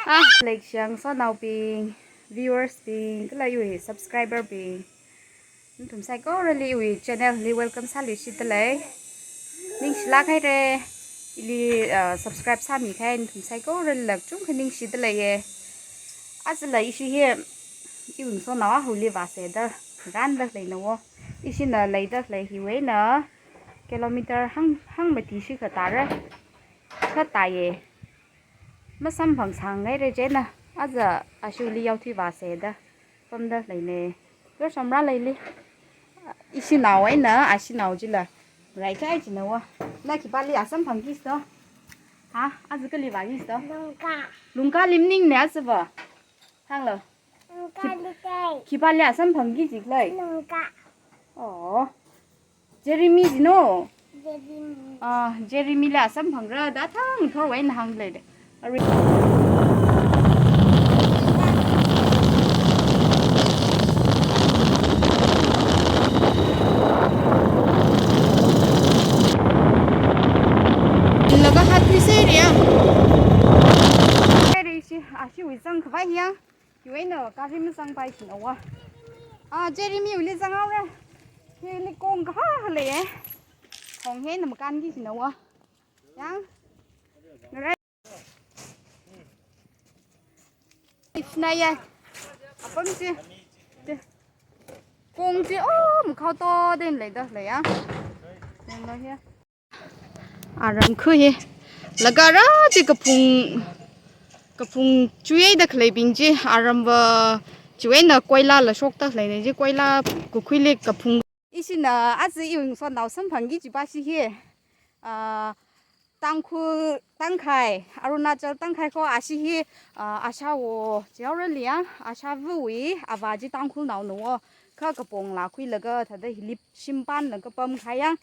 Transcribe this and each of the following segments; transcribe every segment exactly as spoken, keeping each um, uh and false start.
Ah, like shang so now bing, viewers bing, kala iwui subscriber bing. Nathum saikorali iwui channel li welcome sāluishitdalei. Ningshilāk haira. Ili, uh, subscribe sāmikahai nathum saikorali lāk chungkha ningshidalei ye. Ajala ishi hi iwui ngasotnao akhali vāsāda rāndalei na wo. Ishina leidalei hiwui eina kilometer hang, hangmati shikha tāra. Kha tāye. Masamphang sāngai re chieina, aja ashuli yaothui vāsāda pamdalei ne. Yo samra leili. Ishinaowui eina ashinao chila rai chai china wo. Na khipāli asamphangki sto? Ha? Aja kali vāki sto? Lungka. Lungkali maningne aja va. Hānglo. Lungkali kai. Khipāli asamphangki jikhalei? Lungka. Oh. Jeremy jino? Jeremy. Ah, Jeremy la samphangra da thang thorwui eina hāngdalei. Arui. Laga hatkhuisa riya. Ri shi, ashiwui zangkhavai ya. Hiwui eina gari mazangpai china wo. Ah, Jeremy wuili zanghaora. Hili kong kahā leiye. Kong hi eina makānki china wo. Yang. Ngarai. If na ya. Apam chi. Chi. Kong chi, oh, makhao to den leidalei ya. Yanglo ya. Aram khu hi. Laga rā chi kaphung, kaphung chuida khaleibing chi. Aram va chiwui eina koila la shokdalei ne chi, koila kakhuili kaphung. Ishina aja iwui ngasotnao samphangki jipa shi hi. Ah, Tangkhul, Tangkhai, Arunachal Tangkhai kho ashi hi, ah, ashawo, chiaorali ya, ashawui avā chi Tangkhulnao na wo. Kha kapong la khuilaga thāda hili shim panlaga pamkahai ya.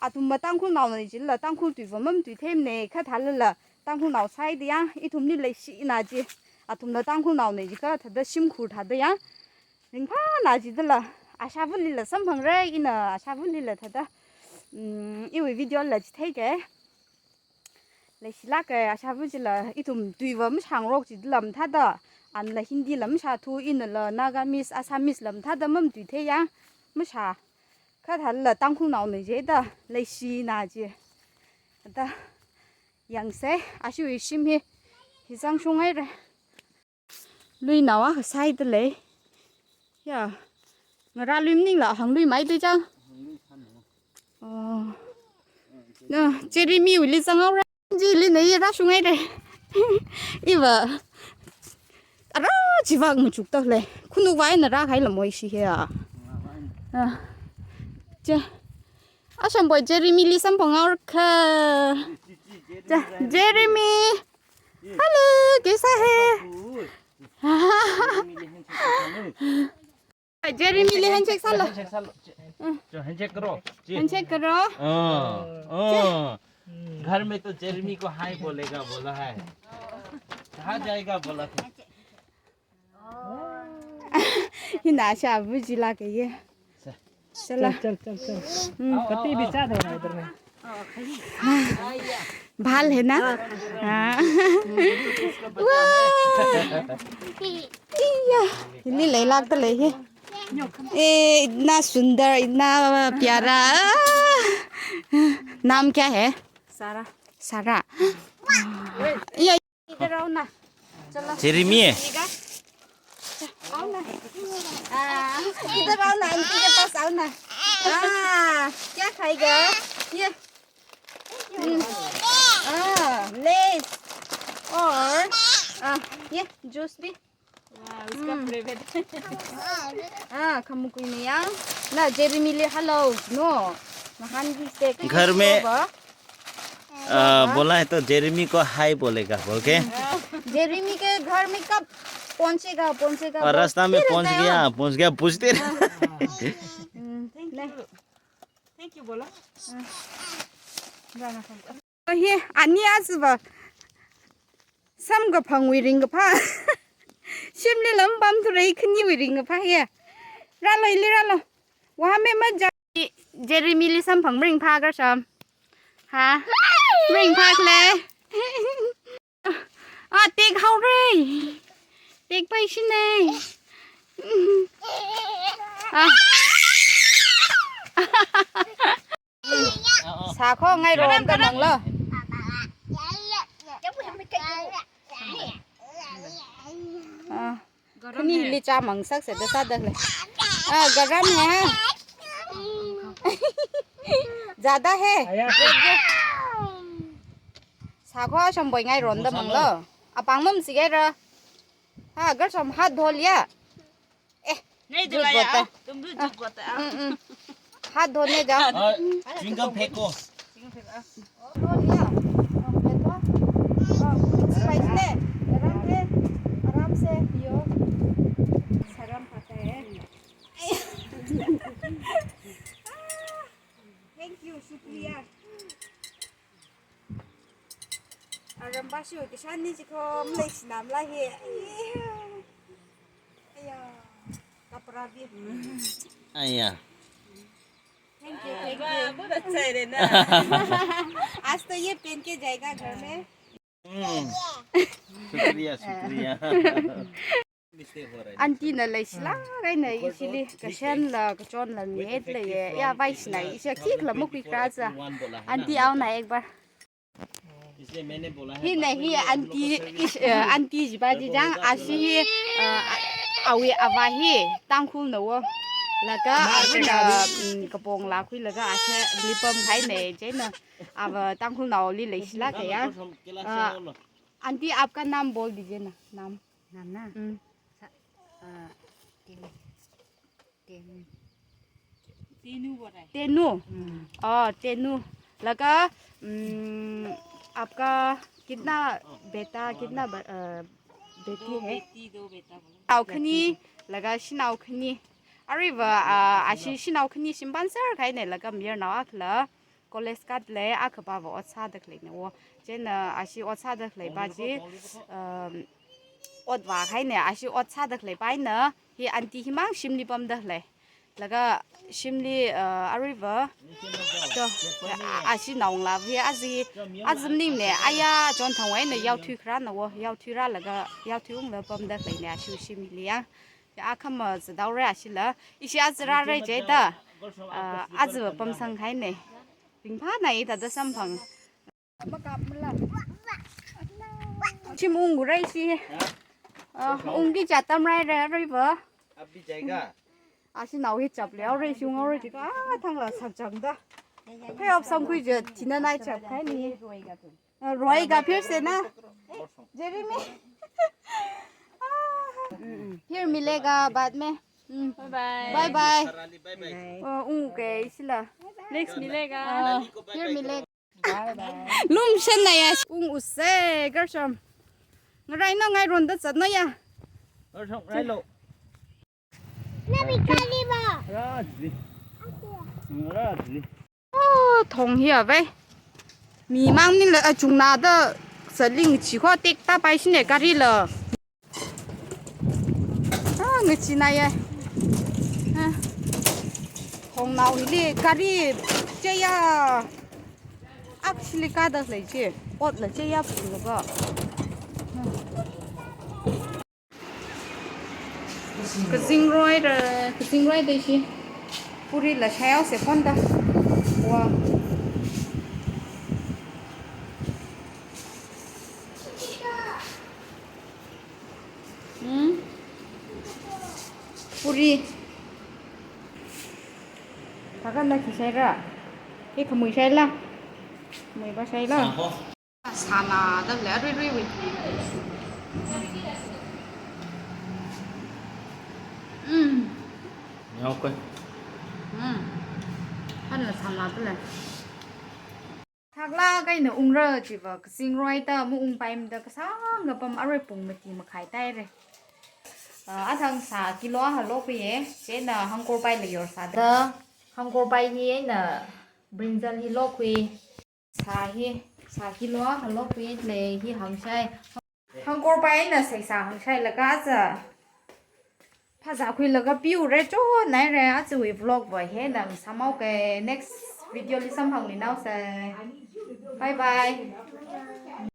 Athumva Tangkhulnao na jilala Tangkhul tui va mamatuithei mane, kha thālala Tangkhulnao sāhaida ya, ithumli leishina chi. Athumna Tangkhulnao na jikha thāda shimkhur thāda ya. Ringphāna jidala, ashawulila samphangra, ina ashawulila thāda, mm, iwui video la chitheike. Leishilāka, ashawu chila, ithum tui va mashāngarok jidala mathāda, anala Hindi la mashāthu, inala Nagamese, Assamese la mathāda mamatuithei ya, mashā. Kha thālala Tangkhulnao na jida, leishina chi. Da, yangsa, ashiwui shim hi, hi zangshung haira. Luinaowa kasai dalei. Ya. Ngarā lui maningla hānglui mai de chang. Oh. Na, Jeremy wuili zanghaora. Jili na i rāshung haira. Iva. Ara chiva ngachukdalei. Khanukva eina rākahaila moi shi he a. Ah. Che. Ashamboi Jeremy li samphanghaora kha. Che, Jeremy. Hello, कैसा है? Jeremy li handshake sālo. Handshake sālo. जो handshake करो। जी। Handshake करो। हाँ, हाँ। घर में तो जेरेमी को हाय बोलेगा बोला है। कहाँ जाएगा बोला था। Hina ashawu jilāka ye. चल, चल, चल, चल। हम्म। पति भी साथ हो रहा है इधर में। बाल है ना? हाँ। वाह। इया, hili leilākdalei hi. ए, इतना सुंदर, इतना प्यारा। नाम क्या है? सारा। सारा। इया। इधर आओ ना। चलो। जेरेमी है। ठीक है। आओ ना। हाँ, इधर आओ ना, आंटी के पास आओ ना। हाँ, क्या खाएगा? ये। हम्म। हाँ, Lays। और, हाँ, ये जूस भी। वाह, उसका फेवरेट। हाँ, khamukui mayang. Na, Jeremy li hello. No. Mahan hi se. घर में, आ, बोला है तो जेरेमी को हाय बोलेगा बोल के। जेरेमी के घर में कब पहुंचेगा, पहुंचेगा और बोल रास्ता में के पहुंच रहता है। गया, पहुंच गया, पूछते रहे। हम्म, नहीं। Thank you बोलो। Hi, ani aja va. Samkaphangwui ringkaphā. Shimli lam pamthurai khaniwui ringkaphā hi. Rālo, ili rālo. वहाँ में मत जा। Jeremy li samphang maringphā kasham. Ha? Maringphā khala. Ah, tekhaora. Tekpai shina. Ah. Sākho ngaironda manglo. Ah. Khani hili chā mangsaksa da sāda lei. Ah, garam hai. Zyada hai. Sākho shamboi ngaironda manglo. Apāng mamsi kahaira. Ha, kasham hath dho liya. Eh, नहीं jhut बोलता है। तुम भी झूठ बोलता है। हम्म, हम्म। हाथ धोने जाओ। हाँ, chewing gum फेंको। Dholiya. Spice ne. आराम से, आराम से पियो। शर्म आता है। Thank you, शुक्रिया। Arambashu, kishan ni chiko, mlei sinam la hi. Aya, kapra bhi. Aya. Thank you, thank you. बहुत अच्छा है रे ना। आज तो ये पहन के जाएगा घर में। हम्म। शुक्रिया, शुक्रिया। Aunty na leishilāk eina ishili kashan la, kachon la miet leiya, ya vaishina, ishi khikhala makhuikha za. Aunty aona ek bar. Hina hi aunty, ish, eh, aunty jiva ji chang, ashi hi, eh, awui ava hi Tangkhulnao. Laga avana, mm, kapong la khuilaga ashi lipam khaina, chieina ava Tangkhulnaoli leishilāka ya. Ah, aunty, आपका नाम बोल दीजिए ना, नाम। नाम ना? हम्म। सा-, अ, तेनू। तेनू। तेनू बोल रहा है। तेनू? हम्म। Oh, तेनू। Laga, mm, आपका कितना बेटा, कितना ब-, अ, बेटी है? दो बेटी, दो बेटा बोलो। Shanao khani, laga shanao khani. Aruiva, ah, ashi shanao khani shimpan sāra khaina, laga mayarnao akhala college kāda lei, akhava va ot sāda khaleina wo. Chieina ashi ot sāda khaleiva ji, um, ot vā khaina, ashi ot sāda khaleiva eina, hi aunty himang shimli pamda khalei. Laga shimli, uh, aruiva, to, a-, ashi naongalāva hi azi, azi maningmana, aya, chonthangwui eina yaothui kharāna wo, yaothui rālaga, yaothui ungla pamda khaleina, ashi shimli ya. Chi akhama zadaora ashila. Ishi azi rāra jida. Ah, azi va pamsang khaina. Ringphāna ithāda samphang. Chim ungura ishi. Ah, ungki chatam raira aruiva. Api jaiga. Ashinao hi chap liaora ishi ungaora jika. Ah, thangla sakchangda. Phayop samkhui je, thina nai chap khaini. अ, रोएगा फिर से ना, जेरेमी। फिर मिलेगा बाद में। हम्म। Bye bye. Bye bye. Bye bye. अ, ungke isila। Next मिलेगा। अ, फिर मिलेगा। Bye bye. Lumshan na ya, ung use, kasham. Ngarai na ngaironda zatna ya. Kasham, ngarai lo. Nabi kali ba. Rajli. Rajli. Oh, thong hi a vai. Mimang maningla achungna da saling chi kho tekta pai shine gari la. Ah, ngachina ya. Ah. Thongnao hili gari cheya. Actually, kada lei chi. Ot la cheya pungba. Kazingroi da, kazingroi da ishi. Puri la shayao se phonda. Wa. Hmm? Puri. Takan na ki shaira. Ke kamui shaila. Kamui ba shaila. Sāna da le, rui, rui, rui. Mm. Yao koi. Mm. Hanla sāna da le. Thakla kaina ungra chiva, kazingroi ta mu ungpaimada kasāng kapam arui pung mati makhai taire. Ah, athang sā kilo akha lokhuiye, chieina hangkorpai la yorsāda. Hangkorpai hi eina brinjal hi lokhui. Sā hi, sā kilo akha lokhui le hi hangshai. Hangkorpai eina seisā hangshailaga za. Phazā khuilaga piure cho naire, achiwui vlog va hina masāmao ke, next video li samphangluinaosei. Bye bye.